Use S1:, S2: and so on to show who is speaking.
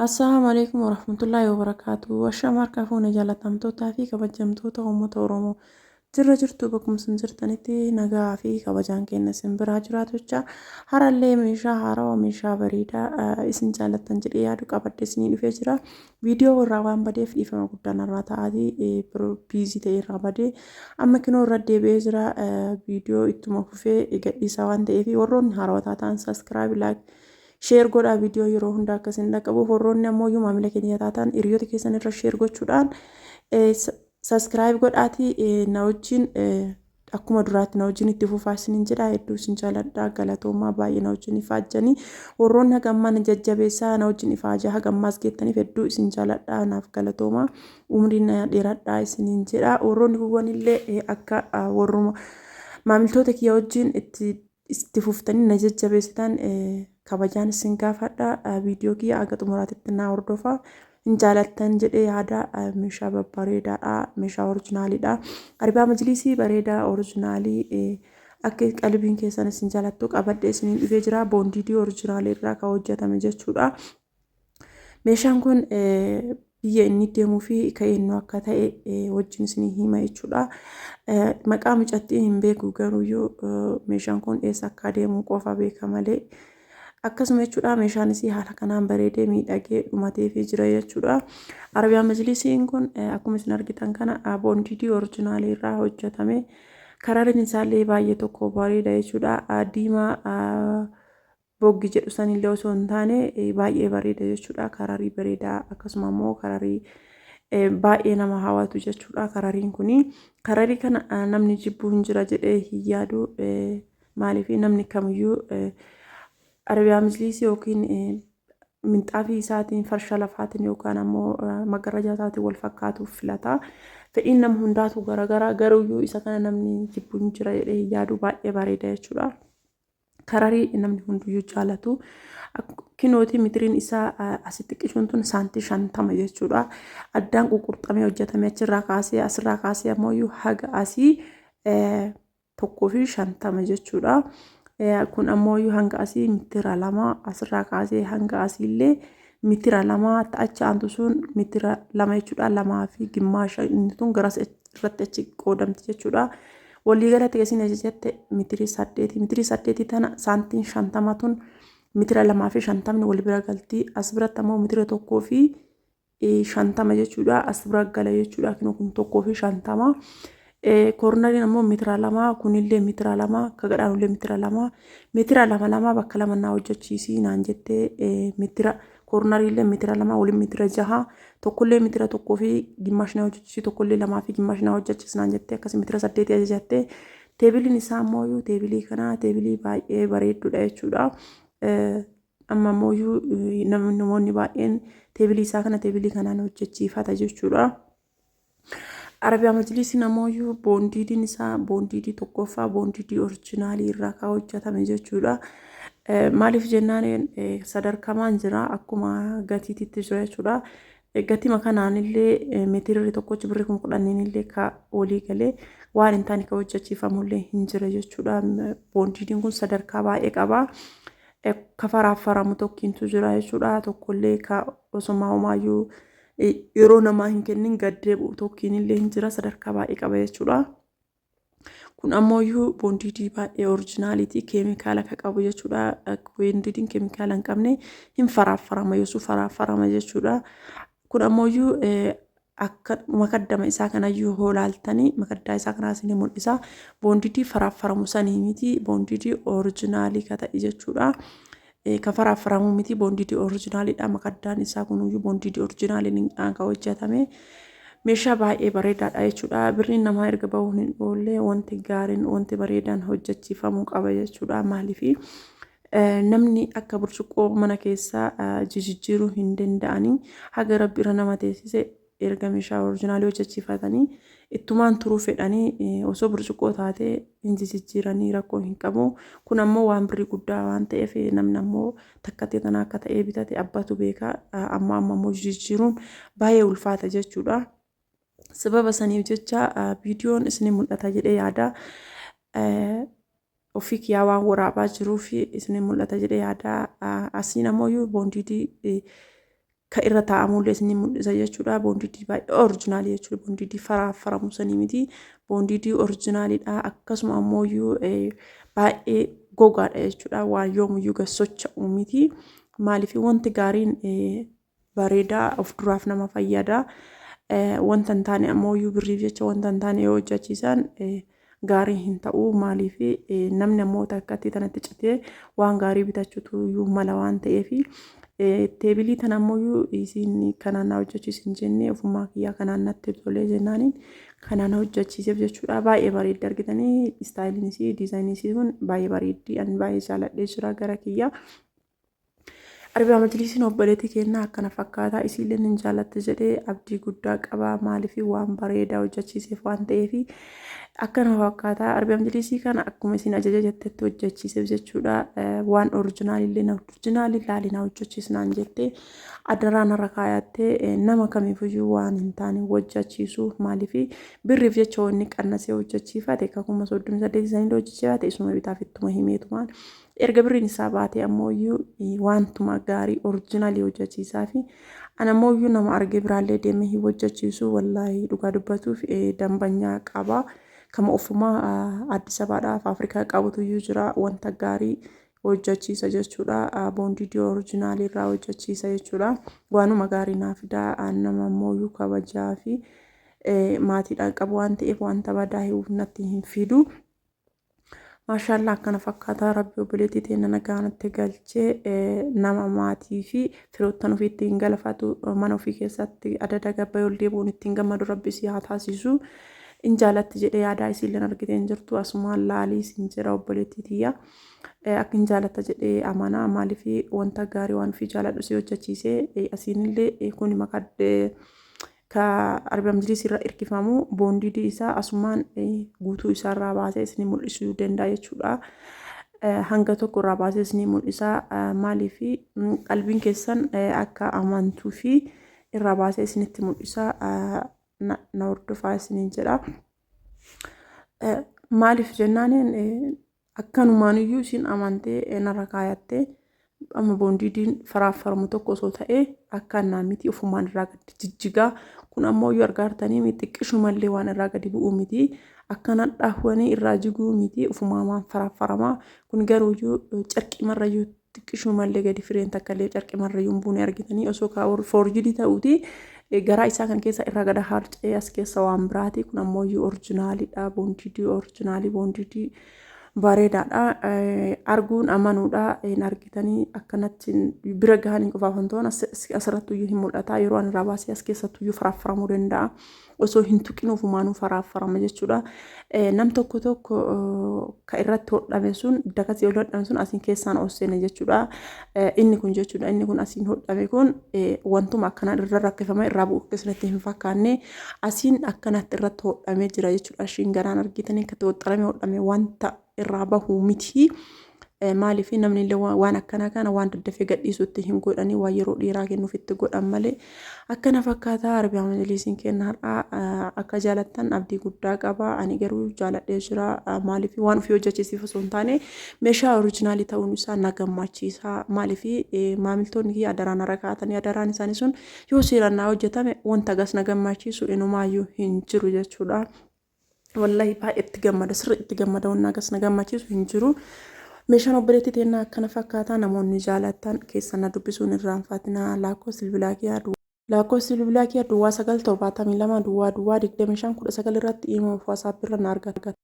S1: Assalaamu alaikum warahmatullaahi wabarakaatu. Ashama harka fuune jaalatamtootaa fi kabajamtoota uummata Oromoo. Jirra jirtu bakkuma isin jirtanitti nagaa fi kabajaan keenya isin biraa jiraatu jecha harallee meeshaa haarawaa meeshaa bareedaa isin jaalattan jedhee yaadu qabadhe isinii dhufee jira. Viidiyoo irraa waan badeef dhiifama guddaan irraa ta'aatii biizii ta'e irraa badee amma kinoo irra deebi'ee jira. Viidiyoo ittuma fufee gadhiisaa waan ta'eef warroonni haarawaa taatan sabiskiraayib laayik sheer godhaa viidiyoo yeroo hundaa akka isin dhaqqabuuf warroonni ammoo iyyuu maamila keenya taatan hiriyoota keessan irra sheer gochuudhaan sabiskiraayib godhaatii na wajjin akkuma duraatti na wajjin itti fufaa isiniin jedha. Hedduu isin jaaladha, galatoomaa. Baay'ee na wajjin ifaajjanii warroonni haga ammaa na jajjabeessaa na wajjin ifaajaa haga ammaas geettaniif hedduu isin jaaladha, naaf galatoomaa, umrii na dheeradhaa isiniin jedha. Warroonni kuwwan illee akka warruma maamiltoota kiyya wajjin itti fuftanii na jajjabeessitan kabajaan isin gaafadha. Viidiyoo kiyya haga xumuraatitti na hordofaa. Hin jaalattan jedhee yaada. Meeshaa babbareedaadha. Meeshaa orijinaaliidha. Arbaa majlisii bareedaa orijinaalii akka qalbiin keessan isin jaalattu qabadhee isiniin dhufee jira. Boondiidii orijinaalii irraa kan hojjetame jechuudha. Meeshaan kun biyya inni deemuu fi kan eenyu akka ta'e wajjin isinii hima jechuudha. Maqaa mucattii hin beeku, garuuyyuu meeshaan kun eessa akka deemu qofa beeka malee. Akkasuma jechuudha, meeshaan isii haala kanaan bareedee miidhagee dhumateefii jira jechuudha. Arabiyaa majlisiin kun akkuma isin argitan kana boondiidii orijinaalii irraa hojjetame. Karariin isaallee baay'ee tokko bareeda jechuudha. Diimaa boggi jedhu sanillee osoo hin taane baay'ee bareeda jechuudha. Kararii bareedaa akkasuma immoo kararii baay'ee nama hawwatu jechuudha. Karariin kuni kararii kana namni jibbuu hin jira jedhee hin yaadu. Maaliif namni kamiyyuu Arabiyaa majlisii yookiin minxaafii isaatiin, farsha lafaatiin yookaan ammoo magarrajaa isaatiin wal fakkaatuuf filata. Fedhiin nama hundaatu garaagaraa, garuuyyuu isa kana namni jibbuu hin jira jedhee hin yaadu, baay'ee bareeda jechuudha. Kararii namni hunduyyuu jaalatu. Kinooti mitiriin isaa asitti qishuun tun saantii 50 jechuudha. Addaan ququrxamee hojjetame achirraa kaasee asirraa kaasee ammoo haga asii 1.50 jechuudha. Kun ammoo hanga asii mitira 2, asirraa kaasee hanga asiillee mitira 2, achi aantu sun mitira 2 jechuudha. Lamaa fi gimmaasha inni tun garas irratti achi qoodamti jechuudha. Waliigalatti isin ajajatte mitirii 8. Mitirii 8 tana saantiin 50 tun mitira 2 fi 50 wal bira galti. As biratti ammoo mitira 1.50 jechuudha. As bira gala jechuudha. Kun 1.50. Koornariin ammoo mitira 2, kunillee mitira 2, ka gadhaanullee mitira 2. Mitira 2 2 bakka lama naa hojjechiisii naan jettee, mitira koornariillee mitira 2 waliin mitira 6, tokkollee mitira tokkoo fi gimaash naa hojjechiisii, tokkollee lamaa fi gimaash naa hojjechiisi naan jettee, akkasii mitira 8 ajajattee. Teebiliin isaa ammoo teebilii kana teebilii baay'ee bareedduudha jechuudha. Amma ammoo namoonni baay'een teebilii isaa kana teebilii kanaan hojjechiifata jechuudha. Arabiyaa majlisiin ammoo boondiidiin isaa boondiidii tokkoffaa, boondiidii orijinaalii irraa kan hojjetame jechuudha. Maaliif jennaan sadarkamaan jira, akkuma gatiititti jira jechuudha. Gatima kanaanillee meetirri tokkochi birrii 10,000 illee ka walii galee waan hin taane ka hojjechiifamullee hin jira jechuudha. Boondiidiin kun sadarkaa baay'ee qaba. Ka faraaffaramu tokkiintu jira jechuudha. Tokkollee ka osuma homaayyuu yeroo namaa hin kennin gad deebi'u tokkiin illee hin jira, sadarkaa baay'ee qaba jechuudha. Kun ammoo boondiidii baay'ee orijinaaliiti, keemikaala ka qabu jechuudha. Boondiidiin keemikaala hin qabne hin faraaffarama, yoosuu faraaffarama jechuudha. Kun ammoo akka makaddama isaa kanayyuu hoo laaltanii makaddaa isaa kanaa isin mul'isa. Boondiidii faraaffaramu sanii miti, boondiidii orijinaalii ka ta'e jechuudha. Ka faraaffaramu miti, boondiidii orijinaaliidha. Makaddaan isaa kunuyyuu boondiidii orijinaaliin kan hojjetame. Meeshaa baay'ee bareedaadha jechuudha. Birriin namaa erga bahuun hin oolle wanti gaariin, wanti bareedaan hojjechiifamuu qaba jechuudha. Maaliif namni akka burcuqqoo mana keessaa jijjiiruu hin danda'anii, haga rabbi irra nama teessise erga meeshaa orijinaalii hojjechiifatanii ittumaan turuu fedhanii, osoo burcuqqoo taatee hin jijjiiranii rakkoo hin qabu. Kun ammoo waan birrii guddaa waan ta'eef namni ammoo takkatti tana akka ta'ee bitate abbatu beeka. Amma amma ammoo jijjiiruun baay'ee ulfaata jechuudha. Sababa saniif jecha viidiyoon isinii mul'ata jedhee yaada. Ofii kiyyaa waan waraabaa jiruuf isinii mul'ata jedhee yaada. Asiin ammoo boondiidii Ka irra taa'amullee isin mul'isa jechuudha. Boondidii baay'ee orijinaalii jechuudha. Boondidii faraaffaramu sanii miti. Boondidii orijinaaliidha. Akkasuma ammoo baay'ee gogaadha jechuudha. Waan yoomuyyuu gad socho'u miti. Maaliif wanti gaariin bareedaa of duraaf nama fayyada. Wanta hin taane ammoo birriif jecha wanta hin taane yoo hojjechiisan gaarii hin ta'u. Maaliif namni ammoo takkatti tanatti citee waan gaarii bitachuutu iyyuu mala waan ta'eef, teebilii tana ammoo isiin kanaan na hojjechiisi hin jenne, ofumaa kiyyaa kanaan natti tolee jennaaniin kanaan hojjechiiseef jechuudha. Baay'ee bareeddi, argitanii, istaayiliin isii, diizaayiniin isii kun baay'ee bareeddi. Ani baay'ee jaaladhee jira gara kiyyaa. Arbaa majlisiin obboleettii kennaa akkana fakkaata. Isiillee nin jaalatte jedhee abdii guddaa qaba. Maaliif waan bareedaa hojjechiiseef waan ta'eef akkana fakkaata. Arbaa majlisii kana akkuma isin ajaja jettetti hojjechiiseef jechuudha. Waan orijinaalillee na orijinaalii laalinaa hojjechiisnaan jettee adaraa narra kaayattee, nama kamiifiyyuu waan hin taane hojjechiisu. Maaliif birriif jecha wanni qannasee hojjechiifate kakuma 38 sanii hojjechiifate isuma bitaaf ittuma himeetumaan erga birriin isaa baatee ammoo wantuma gaarii orijinaalii hojjechiisaa fi ana ammoo nama argee biraallee deemee hin hojjechiisu. Wallaahi, dhugaa dubbatuuf dambanyaa qaba. Kama ofumaa Addis Ababaadhaaf Afrikaa qabutu iyyuu jira, wanta gaarii hojjechiisa jechuudha. Boondidii orijinaalii irraa hojjechiisa jechuudha. Waanuma gaarii naa fidaa, nama ammoo kabajaa fi maatiidhaan qabu waan ta'eef wanta badaa natti hin fidu. Maashaallah, akkana fakkaata. Rabbi obboleettii teenya nagaa natti galchee, nama maatii fi firoottan ofii ittiin galfatu, mana ofii keessatti adada gabbayee ol deebi'uun ittiin gammadu Rabbi isii haa taasisu. In jaalatti jedhee yaadaa isiilleen argitee hin jirtu, asumaan laalii isin jira, obboleettii tiyya. Akka hin jaalatta jedhee amanaa, maaliif wanta gaarii waan ofii jaaladhu si hojjechiisee. Asiinillee kun maqaa ka arbaa majlisii irra hirkifamu boondidii isaa asumaan guutuu isaarraa baasee isin mul'isuu danda'a jechuudha. Hanga tokko irraa baasee isin mul'isa. Maaliif qalbiin keessan akka amantuu fi irraa baasee isinitti mul'isa. Na hordofaa isiniin jedha. Maaliif jennaaniin akkanumaan iyyuu isin amantee narra kaayattee, amma boondiidiin faraaffarmu tokko osoo ta'ee akka annaa miti, ofumaan irraa gadi jijjigaa. Kun ammoo iyyuu argaartanii xiqqishumallee waan irraa gadi bu'uu miti, akkana dhahuwanii irraa jiguu miti, ofumaa waan faraaffaramaa. Kun garuu iyyuu carqimarra iyyuu xiqqishumallee gadi fireen takka illee carqimarra iyyuu hin buune, argitanii. Osoo foorjidii ta'uuti garaa isaa kan keessa irraa gada harca'ee as keessa waan biraati. Kun ammoo iyyuu orijinaaliidha, boondidii orijinaalii, boondidii bareedaadha. Arguun amanuudha. Hin argitanii, akkanatti bira gahanii qofaaf hin ta'an, asirratti iyyuu hin mul'ata. Yeroo ani irraa baasee as keessatti iyyuu faraaffaramuu danda'a. Osoo hin tuqin ofumaanuu faraaffarama jechuudha. Nam tokko tokko ka irratti hodhame sun, dakasii ol hodhame sun asiin keessaan ol seene jechuudha. Inni kun jechuudha, inni kun asiin hodhame kun wantuma akkanaan irra rakkifame irraa bu'u keessatti hin fakkaanne, asiin akkanatti irratti hodhamee jira jechuudha. Ashiin garaan argitanii akkatti waxxaramee hodhame wanta irraa bahu miti. Maaliif namni illee waan akkanaa kana waan daddafee gadhiisutti hin godhanii, waan yeroo dheeraa kennuuf itti godhan malee. Akkana fakkaata Arabiyaa majlisiin kenna har'aa. Akka jaalattan abdii guddaa qaba. Ani garuu jaaladhee jira. Maaliif waan ofii hojjechiisiif osoo hin taane meeshaa orijinaalii ta'uun isaa na gammachiisa. Maaliif maamiltoonni kiyya adaraan har'a kaa'atanii, adaraan isaanii sun yoo seeraan naa hojjetame wanta gas na gammachiisu inumaayyuu hin jiru jechuudha. Wallahi baay'ee itti gammada, sirri itti gammada, wanna akkas na gammachiisu hin jiru. Meeshaan obboleettii teennaa akkana fakkaataa. Namoonni jaalattan keessan na dubbisuun irraanfatina. Lakkoofsi bilbilaa kiyyaa 0972 00 25 19 irratti Imo fi WhatsApp irra na argata.